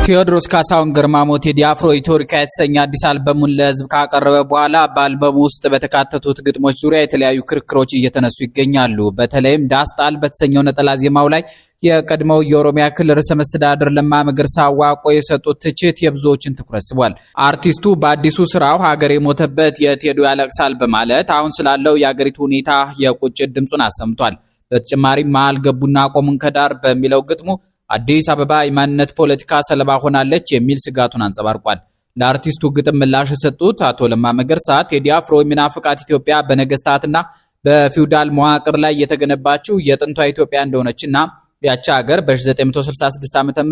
ቴዎድሮስ ካሳሁን ገርማሞ ቴዲ አፍሮ ኢትዮሪካ የተሰኘ አዲስ አልበሙን ለሕዝብ ካቀረበ በኋላ በአልበሙ ውስጥ በተካተቱት ግጥሞች ዙሪያ የተለያዩ ክርክሮች እየተነሱ ይገኛሉ። በተለይም ዳስ ጣል በተሰኘው ነጠላ ዜማው ላይ የቀድሞው የኦሮሚያ ክልል ርዕሰ መስተዳድር ለማ መገርሳ ዋቆ የሰጡት ትችት የብዙዎችን ትኩረት ስቧል። አርቲስቱ በአዲሱ ስራው ሀገር የሞተበት የቴዶ ያለቅሳል በማለት አሁን ስላለው የአገሪቱ ሁኔታ የቁጭት ድምፁን አሰምቷል። በተጨማሪም መሃል ገቡና ቆሙን ከዳር በሚለው ግጥሙ አዲስ አበባ የማንነት ፖለቲካ ሰለባ ሆናለች የሚል ስጋቱን አንጸባርቋል። ለአርቲስቱ ግጥም ምላሽ የሰጡት አቶ ለማ መገርሳ ቴዲ አፍሮ የሚናፍቃት ኢትዮጵያ በነገስታትና በፊውዳል መዋቅር ላይ የተገነባችው የጥንቷ ኢትዮጵያ እንደሆነችና ያቺ ሀገር በ1966 ዓ.ም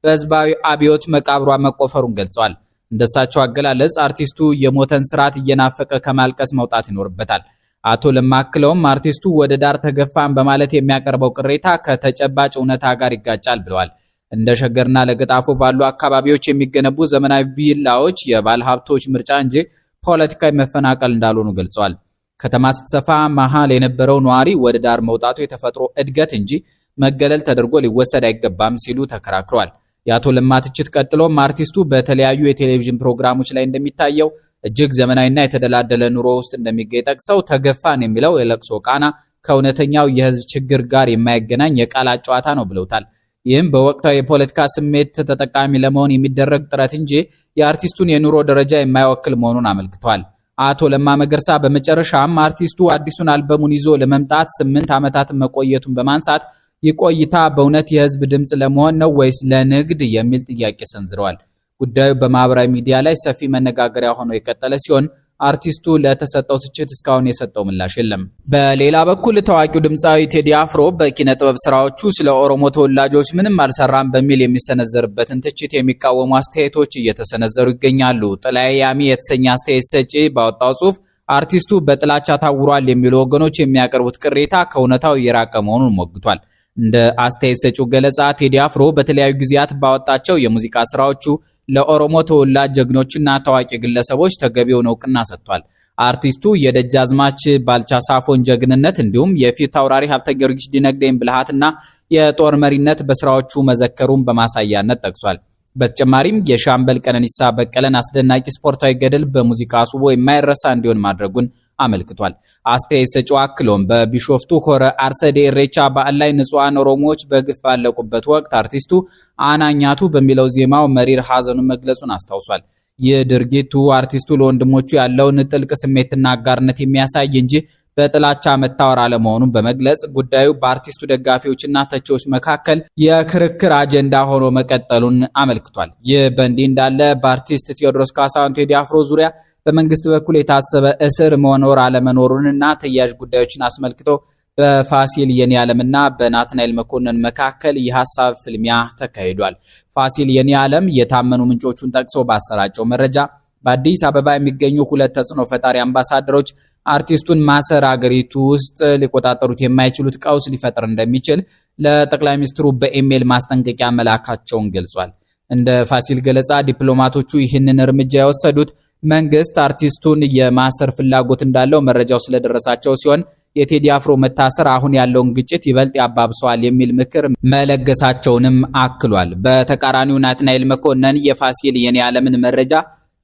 በህዝባዊ አብዮት መቃብሯ መቆፈሩን ገልጸዋል። እንደሳቸው አገላለጽ አርቲስቱ የሞተን ስርዓት እየናፈቀ ከማልቀስ መውጣት ይኖርበታል። አቶ ለማ አክለውም አርቲስቱ ወደ ዳር ተገፋን በማለት የሚያቀርበው ቅሬታ ከተጨባጭ እውነታ ጋር ይጋጫል ብለዋል። እንደ ሸገርና ለገጣፎ ባሉ አካባቢዎች የሚገነቡ ዘመናዊ ቪላዎች የባለ ሀብቶች ምርጫ እንጂ ፖለቲካዊ መፈናቀል እንዳልሆኑ ገልጸዋል። ከተማ ስትሰፋ መሃል የነበረው ነዋሪ ወደ ዳር መውጣቱ የተፈጥሮ እድገት እንጂ መገለል ተደርጎ ሊወሰድ አይገባም ሲሉ ተከራክረዋል። የአቶ ለማ ትችት ቀጥሎም አርቲስቱ በተለያዩ የቴሌቪዥን ፕሮግራሞች ላይ እንደሚታየው እጅግ ዘመናዊና የተደላደለ ኑሮ ውስጥ እንደሚገኝ ጠቅሰው ተገፋን የሚለው የለቅሶ ቃና ከእውነተኛው የሕዝብ ችግር ጋር የማይገናኝ የቃላት ጨዋታ ነው ብለውታል። ይህም በወቅታዊ የፖለቲካ ስሜት ተጠቃሚ ለመሆን የሚደረግ ጥረት እንጂ የአርቲስቱን የኑሮ ደረጃ የማይወክል መሆኑን አመልክቷል። አቶ ለማ መገርሳ በመጨረሻም አርቲስቱ አዲሱን አልበሙን ይዞ ለመምጣት 8 ዓመታት መቆየቱን በማንሳት ይህ ቆይታ በእውነት የሕዝብ ድምፅ ለመሆን ነው ወይስ ለንግድ የሚል ጥያቄ ሰንዝረዋል። ጉዳዩ በማህበራዊ ሚዲያ ላይ ሰፊ መነጋገሪያ ሆኖ የቀጠለ ሲሆን አርቲስቱ ለተሰጠው ትችት እስካሁን የሰጠው ምላሽ የለም። በሌላ በኩል ታዋቂው ድምፃዊ ቴዲ አፍሮ በኪነ ጥበብ ስራዎቹ ስለ ኦሮሞ ተወላጆች ምንም አልሰራም በሚል የሚሰነዘርበትን ትችት የሚቃወሙ አስተያየቶች እየተሰነዘሩ ይገኛሉ። ጥላዬ ያሚ የተሰኘ አስተያየት ሰጪ ባወጣው ጽሑፍ አርቲስቱ በጥላቻ ታውሯል የሚሉ ወገኖች የሚያቀርቡት ቅሬታ ከእውነታው የራቀ መሆኑን ሞግቷል። እንደ አስተያየት ሰጪው ገለጻ ቴዲ አፍሮ በተለያዩ ጊዜያት ባወጣቸው የሙዚቃ ስራዎቹ ለኦሮሞ ተወላጅ ጀግኖችና ታዋቂ ግለሰቦች ተገቢውን እውቅና ሰጥቷል። አርቲስቱ የደጃዝማች ባልቻ ሳፎን ጀግንነት እንዲሁም የፊት አውራሪ ሀብተ ጊዮርጊስ ዲነግዴን ብልሃትና የጦር መሪነት በስራዎቹ መዘከሩን በማሳያነት ጠቅሷል። በተጨማሪም የሻምበል ቀነኒሳ በቀለን አስደናቂ ስፖርታዊ ገድል በሙዚቃ አስውቦ የማይረሳ እንዲሆን ማድረጉን አመልክቷል። አስተያየት ሰጪው አክሎም በቢሾፍቱ ሆረ አርሰዴ ኢሬቻ በዓል ላይ ንጹሐን ኦሮሞዎች በግፍ ባለቁበት ወቅት አርቲስቱ አናኛቱ በሚለው ዜማው መሪር ሐዘኑን መግለጹን አስታውሷል። ይህ ድርጊቱ አርቲስቱ ለወንድሞቹ ያለውን ጥልቅ ስሜትና አጋርነት የሚያሳይ እንጂ በጥላቻ መታወር አለመሆኑን በመግለጽ ጉዳዩ በአርቲስቱ ደጋፊዎችና ተቺዎች መካከል የክርክር አጀንዳ ሆኖ መቀጠሉን አመልክቷል። ይህ በእንዲህ እንዳለ በአርቲስት ቴዎድሮስ ካሳሁን ቴዲ አፍሮ ዙሪያ በመንግስት በኩል የታሰበ እስር መኖር አለመኖሩንና ተያያዥ ጉዳዮችን አስመልክቶ በፋሲል የኔዓለምና በናትናኤል መኮንን መካከል የሐሳብ ፍልሚያ ተካሂዷል። ፋሲል የኔዓለም የታመኑ ምንጮቹን ጠቅሶ ባሰራጨው መረጃ በአዲስ አበባ የሚገኙ ሁለት ተጽዕኖ ፈጣሪ አምባሳደሮች አርቲስቱን ማሰር አገሪቱ ውስጥ ሊቆጣጠሩት የማይችሉት ቀውስ ሊፈጥር እንደሚችል ለጠቅላይ ሚኒስትሩ በኢሜይል ማስጠንቀቂያ መላካቸውን ገልጿል። እንደ ፋሲል ገለጻ ዲፕሎማቶቹ ይህንን እርምጃ የወሰዱት መንግስት አርቲስቱን የማሰር ፍላጎት እንዳለው መረጃው ስለደረሳቸው ሲሆን የቴዲ አፍሮ መታሰር አሁን ያለውን ግጭት ይበልጥ ያባብሰዋል የሚል ምክር መለገሳቸውንም አክሏል። በተቃራኒው ናትናኤል መኮንን የፋሲል የኔዓለምን መረጃ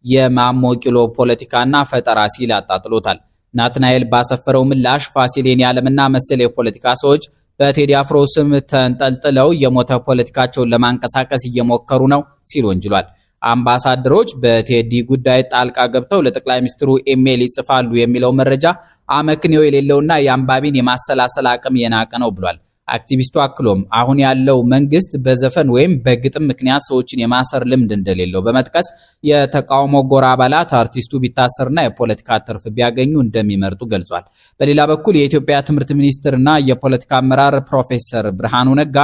የማሞቂሎ ፖለቲካና ፈጠራ ሲል አጣጥሎታል። ናትናኤል ባሰፈረው ምላሽ ፋሲል የኔዓለምና መሰል የፖለቲካ ሰዎች በቴዲ አፍሮ ስም ተንጠልጥለው የሞተ ፖለቲካቸውን ለማንቀሳቀስ እየሞከሩ ነው ሲል ወንጅሏል። አምባሳደሮች በቴዲ ጉዳይ ጣልቃ ገብተው ለጠቅላይ ሚኒስትሩ ኢሜይል ይጽፋሉ የሚለው መረጃ አመክንዮ የሌለውና የአንባቢን የማሰላሰል አቅም የናቀ ነው ብሏል። አክቲቪስቱ አክሎም አሁን ያለው መንግስት በዘፈን ወይም በግጥም ምክንያት ሰዎችን የማሰር ልምድ እንደሌለው በመጥቀስ የተቃውሞ ጎራ አባላት አርቲስቱ ቢታሰርና የፖለቲካ ትርፍ ቢያገኙ እንደሚመርጡ ገልጿል። በሌላ በኩል የኢትዮጵያ ትምህርት ሚኒስትርና የፖለቲካ አመራር ፕሮፌሰር ብርሃኑ ነጋ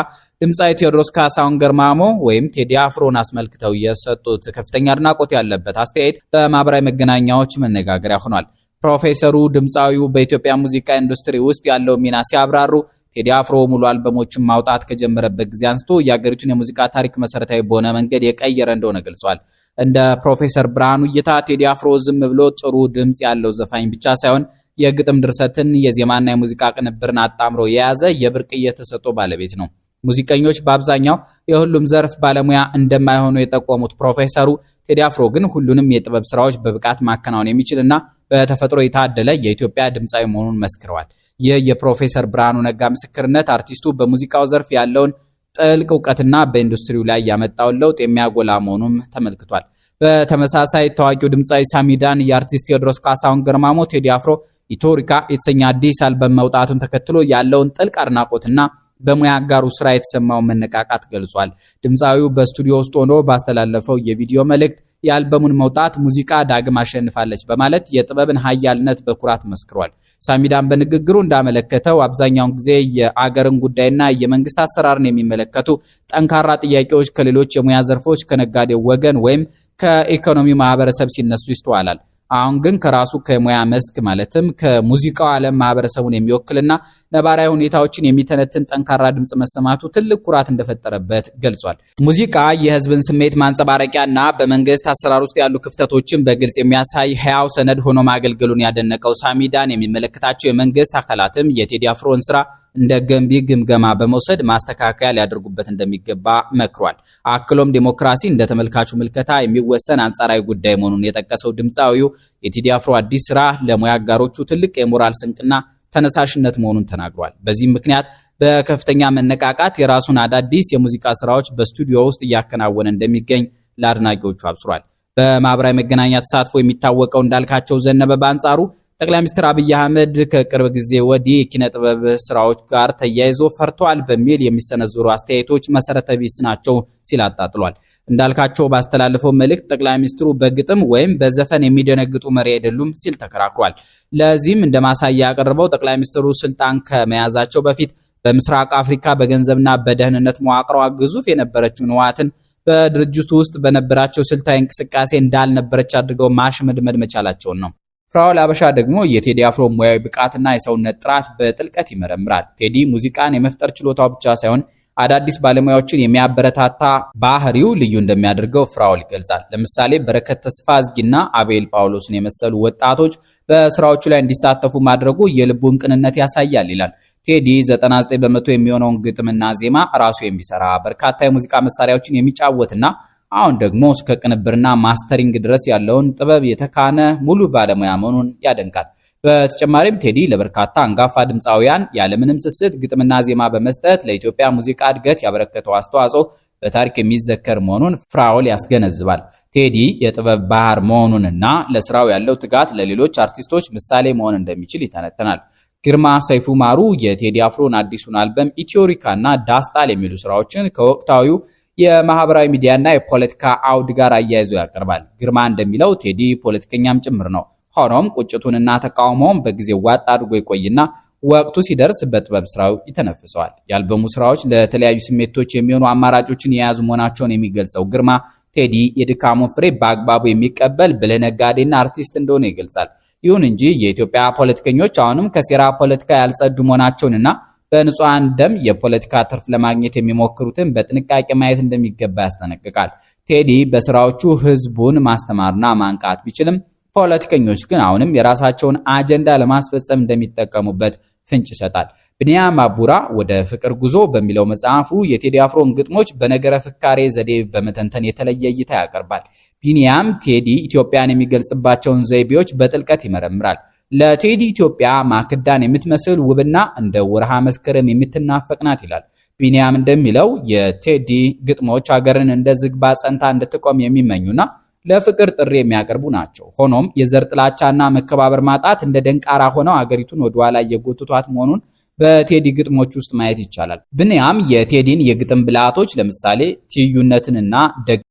ድምፃዊ ቴዎድሮስ ካሳሁን ገርማሞ ወይም ቴዲ አፍሮን አስመልክተው የሰጡት ከፍተኛ አድናቆት ያለበት አስተያየት በማህበራዊ መገናኛዎች መነጋገሪያ ሆኗል። ፕሮፌሰሩ ድምፃዊው በኢትዮጵያ ሙዚቃ ኢንዱስትሪ ውስጥ ያለው ሚና ሲያብራሩ ቴዲ አፍሮ ሙሉ አልበሞችን ማውጣት ከጀመረበት ጊዜ አንስቶ የአገሪቱን የሙዚቃ ታሪክ መሰረታዊ በሆነ መንገድ የቀየረ እንደሆነ ገልጿል። እንደ ፕሮፌሰር ብርሃኑ እይታ ቴዲ አፍሮ ዝም ብሎ ጥሩ ድምፅ ያለው ዘፋኝ ብቻ ሳይሆን የግጥም ድርሰትን፣ የዜማና የሙዚቃ ቅንብርን አጣምሮ የያዘ የብርቅዬ ተሰጥኦ ባለቤት ነው። ሙዚቀኞች በአብዛኛው የሁሉም ዘርፍ ባለሙያ እንደማይሆኑ የጠቆሙት ፕሮፌሰሩ ቴዲ አፍሮ ግን ሁሉንም የጥበብ ስራዎች በብቃት ማከናወን የሚችልና በተፈጥሮ የታደለ የኢትዮጵያ ድምፃዊ መሆኑን መስክረዋል። ይህ የፕሮፌሰር ብርሃኑ ነጋ ምስክርነት አርቲስቱ በሙዚቃው ዘርፍ ያለውን ጥልቅ እውቀትና በኢንዱስትሪው ላይ ያመጣውን ለውጥ የሚያጎላ መሆኑም ተመልክቷል። በተመሳሳይ ታዋቂው ድምፃዊ ሳሚዳን የአርቲስት ቴዎድሮስ ካሳሁን ገርማሞ ቴዲ አፍሮ ኢቶሪካ የተሰኘ አዲስ አልበም መውጣቱን ተከትሎ ያለውን ጥልቅ አድናቆትና በሙያ አጋሩ ስራ የተሰማውን መነቃቃት ገልጿል። ድምፃዊው በስቱዲዮ ውስጥ ሆኖ ባስተላለፈው የቪዲዮ መልእክት የአልበሙን መውጣት ሙዚቃ ዳግም አሸንፋለች በማለት የጥበብን ሀያልነት በኩራት መስክሯል። ሳሚዳን በንግግሩ እንዳመለከተው አብዛኛውን ጊዜ የአገርን ጉዳይና የመንግስት አሰራርን የሚመለከቱ ጠንካራ ጥያቄዎች ከሌሎች የሙያ ዘርፎች፣ ከነጋዴው ወገን ወይም ከኢኮኖሚ ማህበረሰብ ሲነሱ ይስተዋላል። አሁን ግን ከራሱ ከሙያ መስክ ማለትም ከሙዚቃው ዓለም ማህበረሰቡን የሚወክልና ነባራዊ ሁኔታዎችን የሚተነትን ጠንካራ ድምፅ መሰማቱ ትልቅ ኩራት እንደፈጠረበት ገልጿል። ሙዚቃ የህዝብን ስሜት ማንጸባረቂያና በመንግስት አሰራር ውስጥ ያሉ ክፍተቶችን በግልጽ የሚያሳይ ህያው ሰነድ ሆኖ ማገልገሉን ያደነቀው ሳሚዳን የሚመለከታቸው የመንግስት አካላትም የቴዲ አፍሮን ስራ እንደ ገንቢ ግምገማ በመውሰድ ማስተካከያ ሊያደርጉበት እንደሚገባ መክሯል። አክሎም ዲሞክራሲ እንደ ተመልካቹ ምልከታ የሚወሰን አንጻራዊ ጉዳይ መሆኑን የጠቀሰው ድምፃዊው የቴዲ አፍሮ አዲስ ስራ ለሙያ አጋሮቹ ትልቅ የሞራል ስንቅና ተነሳሽነት መሆኑን ተናግሯል። በዚህም ምክንያት በከፍተኛ መነቃቃት የራሱን አዳዲስ የሙዚቃ ስራዎች በስቱዲዮ ውስጥ እያከናወነ እንደሚገኝ ለአድናቂዎቹ አብስሯል። በማህበራዊ መገናኛ ተሳትፎ የሚታወቀው እንዳልካቸው ዘነበ በአንጻሩ ጠቅላይ ሚኒስትር አብይ አህመድ ከቅርብ ጊዜ ወዲህ የኪነ ጥበብ ስራዎች ጋር ተያይዞ ፈርቷል በሚል የሚሰነዘሩ አስተያየቶች መሰረተ ቢስ ናቸው ሲል አጣጥሏል። እንዳልካቸው ባስተላለፈው መልእክት ጠቅላይ ሚኒስትሩ በግጥም ወይም በዘፈን የሚደነግጡ መሪ አይደሉም ሲል ተከራክሯል። ለዚህም እንደ ማሳያ ያቀረበው ጠቅላይ ሚኒስትሩ ስልጣን ከመያዛቸው በፊት በምስራቅ አፍሪካ በገንዘብና በደህንነት መዋቅሯ ግዙፍ የነበረችውን ህወሓትን በድርጅቱ ውስጥ በነበራቸው ስልታዊ እንቅስቃሴ እንዳልነበረች አድርገው ማሽመድመድ መቻላቸውን ነው። ፍራኦል አበሻ ደግሞ የቴዲ አፍሮ ሙያዊ ብቃትና የሰውነት ጥራት በጥልቀት ይመረምራል። ቴዲ ሙዚቃን የመፍጠር ችሎታው ብቻ ሳይሆን አዳዲስ ባለሙያዎችን የሚያበረታታ ባህሪው ልዩ እንደሚያደርገው ፍራኦል ይገልጻል። ለምሳሌ በረከት ተስፋ አዝጊና አቤል ጳውሎስን የመሰሉ ወጣቶች በስራዎቹ ላይ እንዲሳተፉ ማድረጉ የልቡን ቅንነት ያሳያል ይላል። ቴዲ 99% የሚሆነውን ግጥምና ዜማ ራሱ የሚሰራ፣ በርካታ የሙዚቃ መሳሪያዎችን የሚጫወትና አሁን ደግሞ እስከ ቅንብርና mastering ድረስ ያለውን ጥበብ የተካነ ሙሉ ባለሙያ መሆኑን ያደንቃል። በተጨማሪም ቴዲ ለበርካታ አንጋፋ ድምፃውያን ያለምንም ስስት ግጥምና ዜማ በመስጠት ለኢትዮጵያ ሙዚቃ እድገት ያበረከተው አስተዋጽኦ በታሪክ የሚዘከር መሆኑን ፍራኦል ያስገነዝባል። ቴዲ የጥበብ ባህር መሆኑንና ለስራው ያለው ትጋት ለሌሎች አርቲስቶች ምሳሌ መሆን እንደሚችል ይተነትናል። ግርማ ሰይፉ ማሩ የቴዲ አፍሮን አዲሱን አልበም ኢትዮሪካና ዳስጣል የሚሉ ስራዎችን ከወቅታዊው የማህበራዊ ሚዲያና የፖለቲካ አውድ ጋር አያይዞ ያቀርባል። ግርማ እንደሚለው ቴዲ ፖለቲከኛም ጭምር ነው። ሆኖም ቁጭቱንና ተቃውሞውን በጊዜው ዋጥ አድርጎ ይቆይና ወቅቱ ሲደርስ በጥበብ ስራው ይተነፍሰዋል። የአልበሙ ስራዎች ለተለያዩ ስሜቶች የሚሆኑ አማራጮችን የያዙ መሆናቸውን የሚገልጸው ግርማ ቴዲ የድካሙን ፍሬ በአግባቡ የሚቀበል ብልህ ነጋዴና አርቲስት እንደሆነ ይገልጻል። ይሁን እንጂ የኢትዮጵያ ፖለቲከኞች አሁንም ከሴራ ፖለቲካ ያልጸዱ መሆናቸውንና በንጹሐን ደም የፖለቲካ ትርፍ ለማግኘት የሚሞክሩትን በጥንቃቄ ማየት እንደሚገባ ያስጠነቅቃል። ቴዲ በስራዎቹ ህዝቡን ማስተማርና ማንቃት ቢችልም ፖለቲከኞች ግን አሁንም የራሳቸውን አጀንዳ ለማስፈጸም እንደሚጠቀሙበት ፍንጭ ይሰጣል። ብንያም አቡራ ወደ ፍቅር ጉዞ በሚለው መጽሐፉ የቴዲ አፍሮን ግጥሞች በነገረ ፍካሬ ዘዴ በመተንተን የተለየ እይታ ያቀርባል። ቢንያም ቴዲ ኢትዮጵያን የሚገልጽባቸውን ዘይቤዎች በጥልቀት ይመረምራል። ለቴዲ ኢትዮጵያ ማክዳን የምትመስል ውብና እንደ ወርሃ መስከረም የምትናፈቅ ናት ይላል። ቢንያም እንደሚለው የቴዲ ግጥሞች ሀገርን እንደ ዝግባ ጸንታ እንድትቆም የሚመኙና ለፍቅር ጥሪ የሚያቀርቡ ናቸው። ሆኖም የዘር ጥላቻና መከባበር ማጣት እንደ ደንቃራ ሆነው አገሪቱን ወደኋላ እየጎትቷት መሆኑን በቴዲ ግጥሞች ውስጥ ማየት ይቻላል። ብንያም የቴዲን የግጥም ብልሃቶች ለምሳሌ ትይዩነትንና